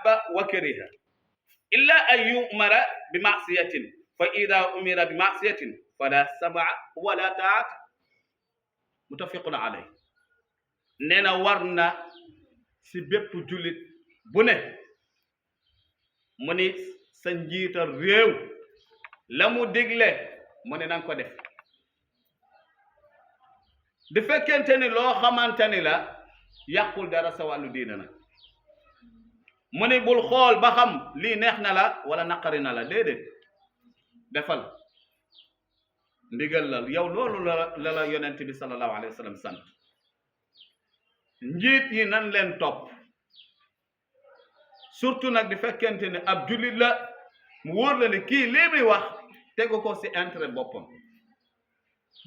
ahabba wa kariha illa an yu'mara bi ma'siyatin fa ida umira bi ma'siyatin fala sam'a wala ta'ata mutafiqun alayh nee na war na si bépp jullit bu ne mu ni sa njiital réew la mu digle mu ne nanga ko def di fekkente ni loo xamante ni la yàqul dara sa wàllu diina nag mu ni bul xool ba xam lii neex na la wala naqari na la déedéet defal ndigal la yow loolu la yonent bi sallallahu alayhi wa sallam sant njiit yi nan leen topp surtout nag di fekkente ne ab jullit la mu wóor la ne kii lii muy wax tegu ko ci intérêt boppam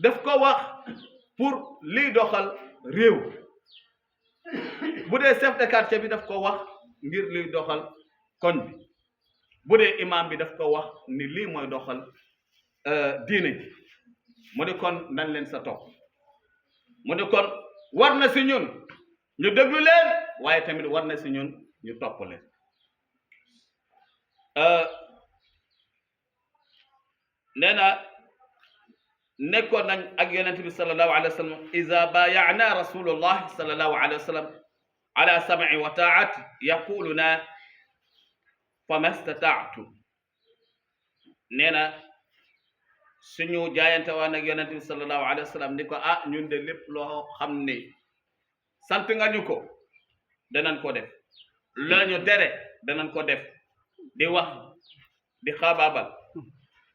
daf ko wax pour liy doxal réew bu dee chef de quartier bi daf ko wax ngir liy doxal koñ bi bu dee imam bi daf ko wax ni lii mooy doxal diine ji mu ne kon nan leen sa topp mu ne kon war na si ñun ñu déglu leen waaye tamit war na si ñun ñu topp leen nee na nekkoon nañ ak yonent bi sallallahu alayhi wa sallam iza bayana rasulullah sallallahu alayhi wa sallam ala sam'i wa ta'ati yaquluna fama stata'tu nee na suñu jaayante waan ak yonent bi sallallahu alayhi wa sallam ni ko ñun de lépp loo xam ne sant nga ñu ko danañ ko def la ñu tere danañ ko def di wax di xaabaabal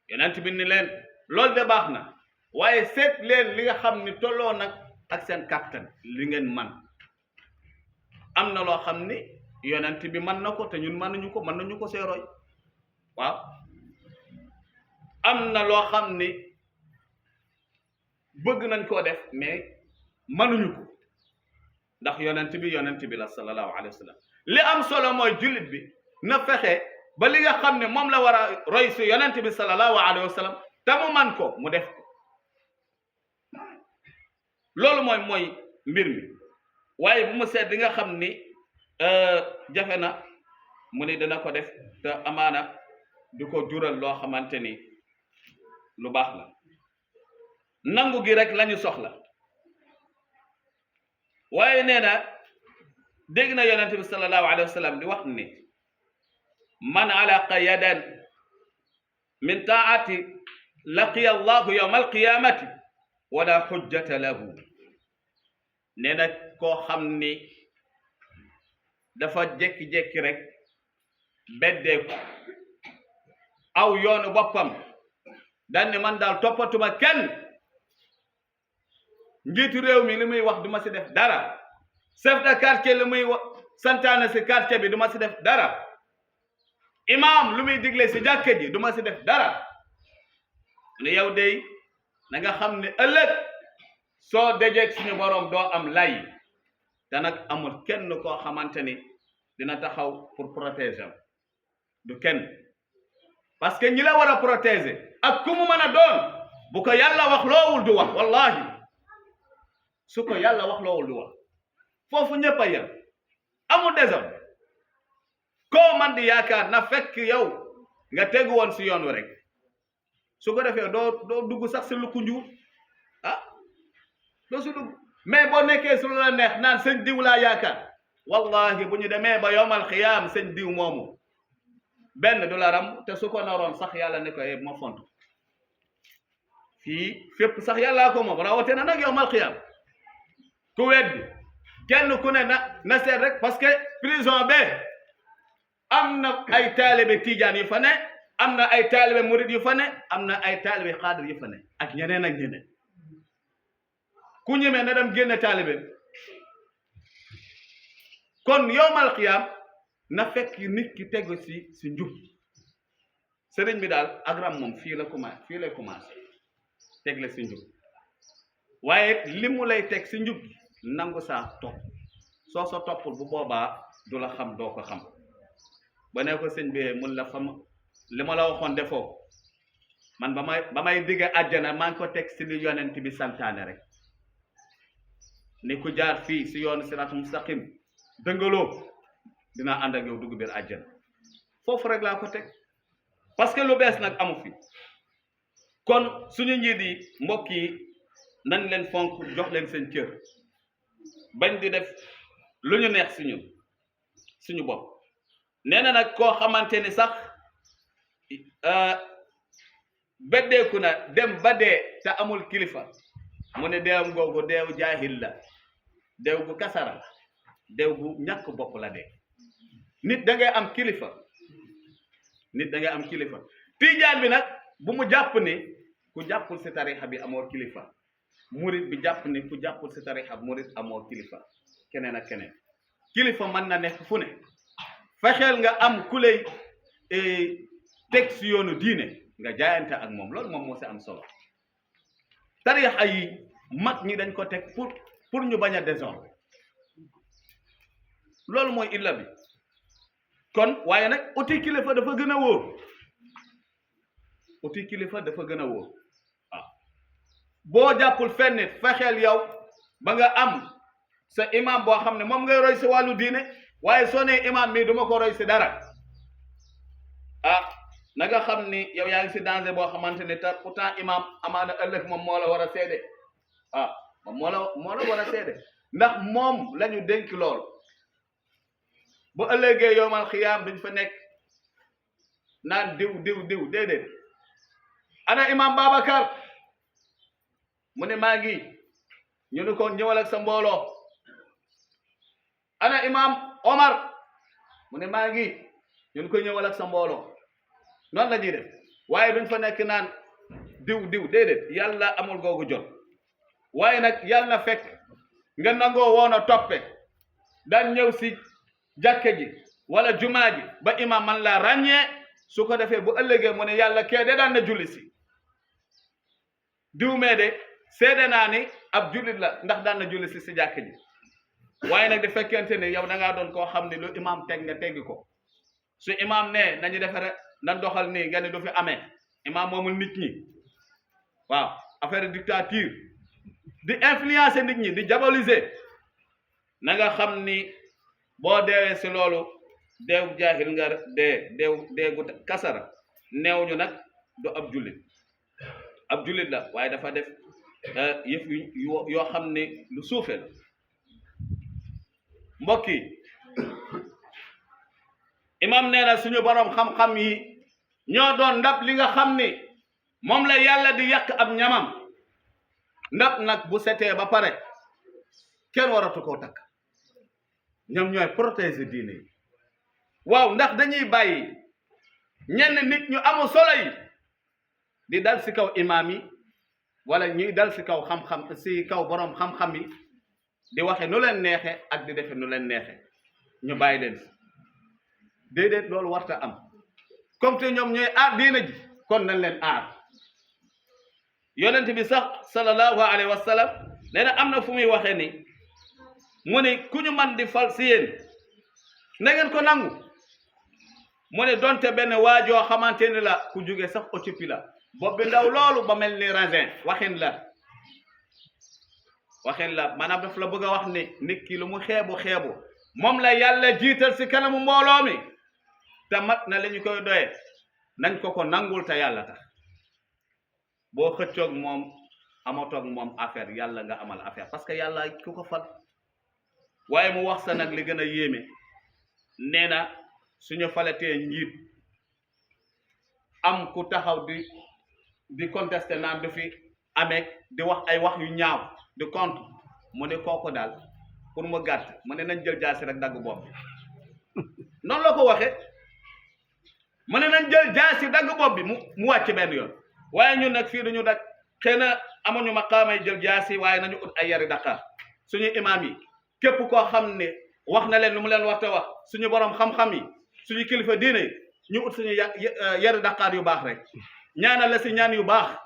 yonent bi ni leen loolu de baax na waaye seet leen li nga xam ni tolloo nag ak seen kàttan li ngeen man am na loo xam ni yonent bi mën na ko te ñun mënuñu ko mën nañu ko seeroy waaw am na loo xam ni bëgg nañ koo def mais mënuñu ko ndax yonent bi la sallallahu alayhi wa sallam li am solo mooy jullit bi na fexe ba li nga xam ne moom la war a roy si yonent bi sallallahu alayhi wa sallam te mu man ko mu def ko loolu mooy mbir mi waaye bu mu seet li nga xam ni jafe na mu ni dana ko def te amaana du ko jural loo xamante ni lu baax la nangu gi rek lañu soxla waaye nee na dégg na yonent bi sallallahu alayhi wa sallam di wax ni man alaqa yadan min taati laqiya allahu yawma alqiyamati wala hujjata lahu nee na koo xam ni dafa jékki-jékki rek beddeeku aw yoonu boppam daan ne man daal toppatuma kenn njiitu réew mi li muy wax du ma si def dara chef de quartier li muy santaane si quartier bi du ma si def dara imam lu muy digle si jàkka ji du ma si def dara ne yow dey na nga xam ne ëllëg soo dajeeg suñu borom doo am lay te nag amul kenn koo xamante ni dina taxaw pour protéger du kenn parce que ñi la war a protéger ak ku mu mën a doon bu ko yàlla wax loowul du wax wallahi su ko yàlla wax loowul du wax foofu ñëpp a yem amul désordre koo man di yaakaar na fekk yow nga tegu woon si yoon wi rek su ko defee doo dugg sax si lukku njuur doo si dugg mais boo nekkee su la neex naan sëñ diw laa yaakaar wallahi bu ñu demee ba yowmal xiyaam sëñ diw moomu benn du la ram te su ko naroon sax yàlla ne ko ma font fii fépp sax yàllaa ko moom rawate na nag yowmal xiyaam ku weddi kenn ku ne na seet rek parce que prison be am na ay taalibe tijaan yu fa ne am na ay taalibe murid yu fa ne am na ay taalibe xaadir yu fa ne ak ñeneen ak ñeneen ku ñemee na dem génne taalibe kon yowmal xiyaam na fekk nit ki tegu si njub sëriñ bi daal agram moom fii lay commencé tegle si njub waaye li mu lay teg si njub nangu saa topp soo sa toppul bu boobaa du la xam doo ko xam ba ne ko sëñ bi mun la xam li ma la waxoon defoo man ba may digge àjjana maa ngi ko teg si li yonent bi santaane rek ni ku jaar fii si yoonu siraatu mustaqim dëngaloo dinaa ànd ak yow dugg biir àjjana foofu rek laa ko teg parce que lu bees nag amu fi kon suñu njiit yi mbokk yi nañ leen fonk jox leen seen cër bañ di def lu ñu neex si ñun suñu bopp nee na nag koo xamante ni sax beddeeku na dem ba dee te amul kilifa mu ne deewam googu deew jaahil la deew gu kasara la deew gu ñàkk bopp la dee nit da ngay am kilifa nit da ngay am kilifa tiijaan bi nag bu mu jàpp ni ku jàppul si tarixa bi amoo kilifa murit bi jàpp ni ku jàppul si tarixa murit amoo kilifa keneen ak keneen kilifa mën na nekk fu ne fexeel nga am ku lay teg si yoonu diine nga jaayante ak moom loolu moom moo si am solo tarixa yi mag ñi dañ ko teg pour ñu bañ a désordre loolu mooy illa bi kon waaye nag uti kilifa dafa gën a wóor uti kilifa dafa gën a wóor waaw boo jàppul fenn fexeel yow ba nga am sa imam boo xam ne moom ngay roy si wàllu diine waaye soo nee imam mii duma ko roy si dara na nga xam ni yow yaa ngi si danger boo xamante ne te pourtant imam amaana ëllëg moom moo la war a seede moom moo la war a seede ndax moom la ñu dénk lool bu ëllëgee yowmal xiyaam duñ fa nekk naan diw déedéet ana imam Babacar mu ne maa ngi ñu ne ko ñëwal ak sa mbooloo ana imam Omar mu ne maa ngi ñu ne ko ñëwal ak sa mbooloo noonu la ñuy def waaye duñ fa nekk naan diw déedéet yàlla amul googu jot waaye nag yàlla na fekk nga nangoo woon a toppe daan ñëw si jàkke ji wala jumaa ji ba imam man la ràññee su ko defee bu ëllëgee mu ne yàlla kee de daan na julli si diw mee de seede naa ni ab jullit la ndax daan na julli si jàkke ji waaye nag di fekkente ne yow da ngaa doon koo xam ne lu imam teg nga teggi ko su imam ne nañu defare nan doxal nii nga ne du fi amee imam moomul nit ñi waaw affaire dictature di influencer nit ñi di diaboliser na nga xam ni boo deewee si loolu deew jaahil nga deegu kasara neew ñu nag du ab jullit la waaye dafa def yëf yoo xam ne lu suufe la mbokk yi imam nee na suñu borom xam-xam yi ñoo doon ndab li nga xam ni moom la yàlla di yàq ab ñamam ndab nag bu setee ba pare kenn waratu koo takk ñoom ñooy protéger diine yi waaw ndax dañuy bàyyi ñenn nit ñu amul solo yi di dal si kaw imam yi wala ñuy dal si kaw xam-xam si kaw borom xam-xam yi di waxe nu leen neexe ak di defe nu leen neexe ñu bàyyi leen si déedéet loolu warta am comme te ñoom ñooy aar diina ji kon nañ leen aar yonent bi sax sallallahu alayhi wa sallam nee na am na fu muy waxee ni mu ne ku ñu man di fal si yéen na ngeen ko nangu mu ne donte benn waajoo xamante ni la ku jóge sax Éthiopie la bopp bi ndaw loolu ba mel ni raisin waxin la maanaam daf la bëgg a wax ni nit ki lu mu xeebu moom la yàlla jiital si kanamu mbooloo mi te mat na li ñu koy doyee nañ ko nangul te yàlla tax boo xëccoog moom amatoog moom affaire yàlla nga amal affaire parce que yàlla ku ko fal waaye mu wax sa nag li gën a yéeme nee na suñu falatee njiit am ku taxaw di contesté naan du fi amee di wax ay wax yu ñaaw di contre mu ne kooku daal pour mu gàtt mu ne nañ jël jaasi rek dagg bopp bi noonu la ko waxee mu ne nañ jël jaasi dagg bopp bi mu wàcc benn yoon waaye ñun nag fii duñu dag xëy na amuñu maqaamay jël jaasi waaye nañu ut ay yari Dakar suñu imam yi képp koo xam ne wax na leen lu mu leen war te wax suñu borom xam-xam yi suñu kilifa diine yi ñu ut suñu yari Dakar yu baax rek ñaanal la si ñaan yu baax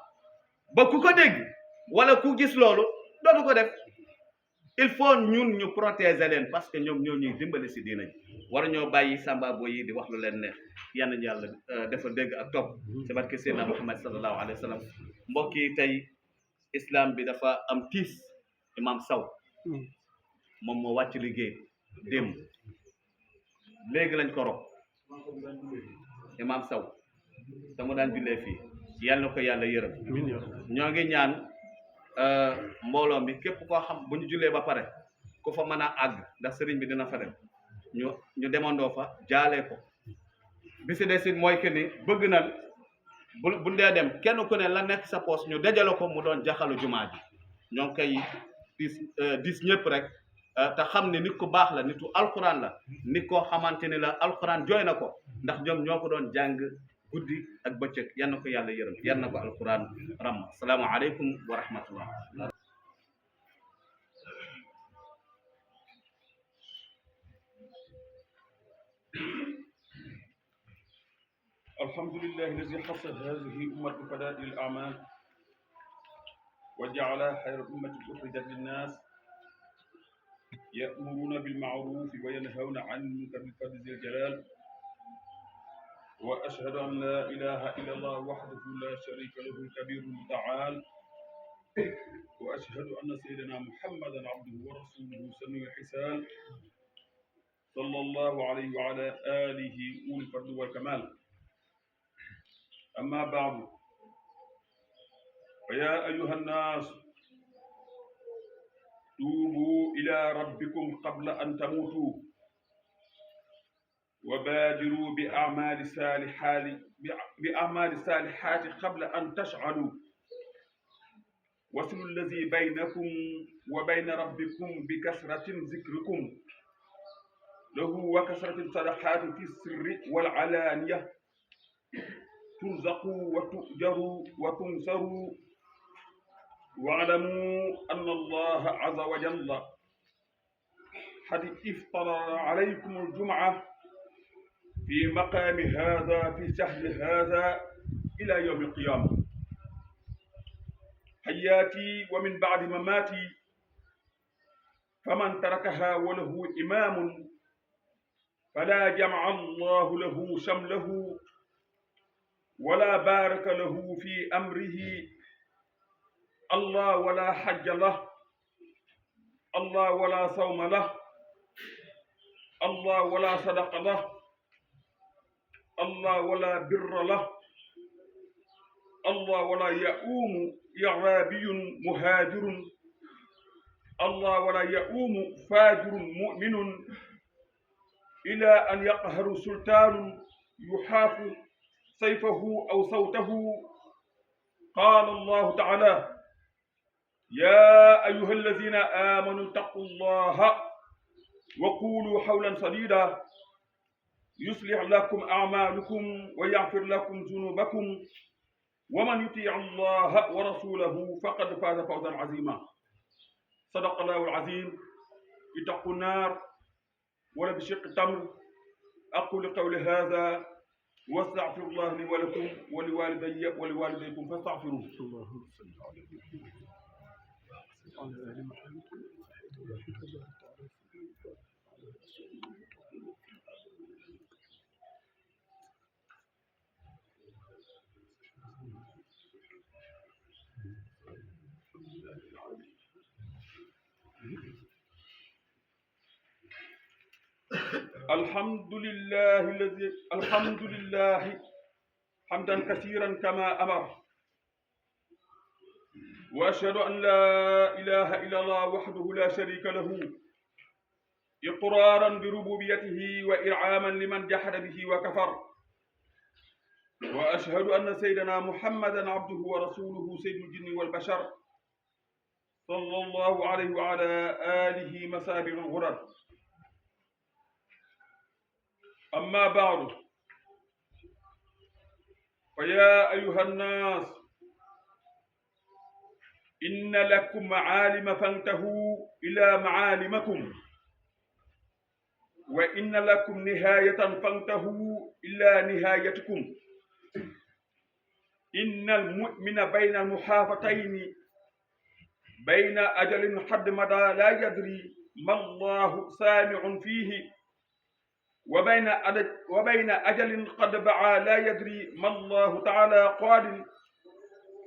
ba ku ko dégg wala ku gis loolu dootu ko def il faut ñun ñu protéger leen parce que ñoom ñoo ñuy dimbali si diina ji war ñoo bàyyi samba boy yi di wax lu leen neex yal nañu yàlla dafa dégg ak topp ci barke Seydina Muhammad sallallahu alayhi wa sallam mbokk yi tey islam bi dafa am tiis imam Sow moom moo wàcc liggéey démb léegi lañ ko rob imam Sow te mu daan jullee fii yàlla na ko yàlla yërëm ñoo ngi ñaan mbooloo mi képp koo xam bu ñu jullee ba pare ku fa mën a àgg ndax sëriñ bi dina fa dem ñu demandoo fa jaalee ko bi si des it mooy que ni bëgg na bu dee dem kenn ku ne la nekk sa poos ñu dajale ko mu doon jaxalu jumaa ji ñoo ngi koy dis ñëpp rek te xam ne nit ku baax la nitu alquran la nit koo xamante ni la alquran jooy na ko ndax ñoom ñoo ko doon jàng guddi ak bëccëg yal na ko yàlla yërëm yal na ko alquran ram assalaamu aleykum wa rahmatullah الحمد لله الذي خص هذه أمة بفضائل الأعمال وجعلها خير أمة أخرجت للناس يأمرون بالمعروف وينهون عن المنكر بفضل ذي الجلال وأشهد أن لا إله إلا الله وحده لا شريك له الكبير المتعال وأشهد أن سيدنا محمدا عبده ورسوله سميع الحسان صلى الله عليه وعلى آله أولي الفضل والكمال أما بعد فيا أيها الناس توبوا إلى ربكم قبل أن تموتوا وبادروا بأعمال الصالحات قبل أن تشعلوا وصلوا الذي بينكم وبين ربكم بكثرة ذكركم له وكثرة الصدقات في السر والعلانية ترزقوا وتؤجروا وتنصروا واعلموا أن الله عز وجل قد افترض عليكم الجمعة في مقام هذا في شهر هذا إلى يوم القيامة حياتي ومن بعد مماتي فمن تركها وله إمام فلا جمع الله له شمله ولا بارك له في أمره الله ولا حج له الله ولا صوم له الله ولا صدق له الله ولا بر له الله ولا يؤوم إعرابي مهاجر الله ولا يؤوم فاجر مؤمن إلى أن يقهر سلطان يحاف سيفه أو صوته قال الله تعالى يا أيها الذين آمنوا اتقوا الله وقولوا قولا سديدا يصلح لكم أعمالكم ويغفر لكم ذنوبكم ومن يطيع الله ورسوله فقد فاز فوزا عظيما صدق الله العظيم اتقوا النار ولا بشق تمر أقول قولي هذا واستغفر الله لي ولكم ولوالدي ولوالديكم فاستغفروه اللهم صل على آل محمد الحمد لله حمدا كثيرا كما أمر وأشهد أن لا إله إلا الله وحده لا شريك له إقرارا بربوبيته وإرعاما لمن جحد به وكفر وأشهد أن سيدنا محمدا عبده ورسوله سيد الجن والبشر صلى الله عليه وعلى آله مسابق الغرر أما بعد فيا أيها الناس إن لكم معالم فانتهوا إلى معالمكم وإن لكم نهاية فانتهوا إلى نهايتكم إن المؤمن بين المحافتين بين أجل قد مضى لا يدري ما الله سامع فيه وبين أجل قد بعى لا يدري ما الله تعالى قادر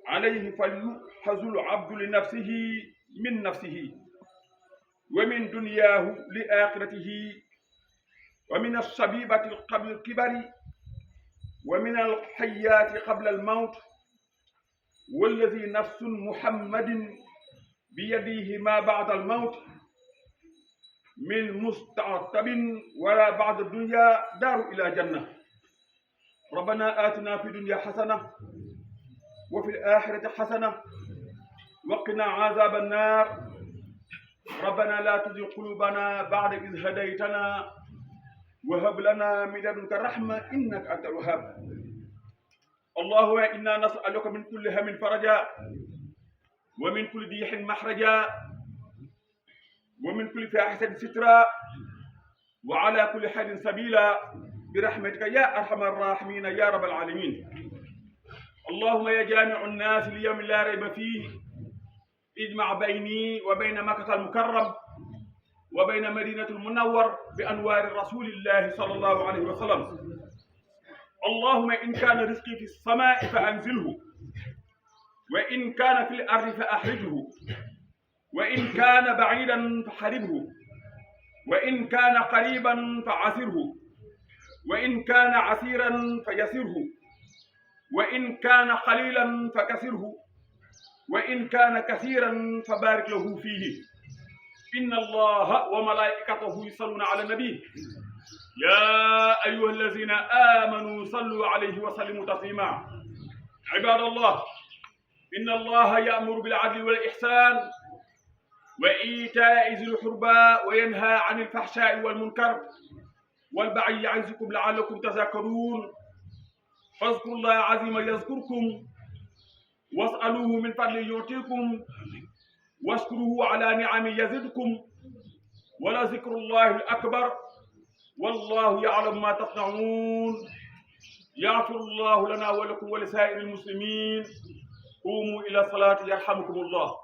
عليه فليحز العبد لنفسه من نفسه ومن دنياه لآخرته ومن الشبيبة قبل الكبر ومن الحيات قبل الموت والذي نفس محمد بيده ما بعد الموت من مستعتب ولا بعد الدنيا دار إلى جنة. ربنا آتنا في الدنيا حسنة وفي الآخرة حسنة وقنا عذاب النار. ربنا لا تزغ قلوبنا بعد إذ هديتنا وهب لنا من لدنك رحمة إنك أنت الوهاب. اللهم إنا نسألك من كل هم فرجا ومن كل ضيق مخرجا ومن كل فاحشة سترا وعلى كل حال سبيلا برحمتك يا أرحم الراحمين يا رب العالمين. اللهم يا جامع الناس ليوم لا ريب فيه اجمع بيني وبين مكة المكرم وبين مدينة المنور بأنوار رسول الله صلى الله عليه وسلم. اللهم إن كان رزقي في السماء فأنزله وإن كان في الأرض فأحرجه وإن كان بعيدا فحربه وإن كان قريبا فعسره وإن كان عسيرا فيسره وإن كان قليلا فكسره وإن كان كثيرا فبارك له فيه. إن الله وملائكته يصلون على النبي يا أيها الذين آمنوا صلوا عليه وسلموا تسليما. عباد الله إن الله يأمر بالعدل والإحسان وإيتاء ذي القربى وينهى عن الفحشاء والمنكر والبغي يعظكم لعلكم تذكرون. فاذكروا الله العظيم يذكركم واسألوه من فضله يعطيكم واشكروه على نعمه يزدكم ولذكر الله الأكبر والله يعلم ما تصنعون. يغفر الله لنا ولكم ولسائر المسلمين. قوموا إلى الصلاة يرحمكم الله.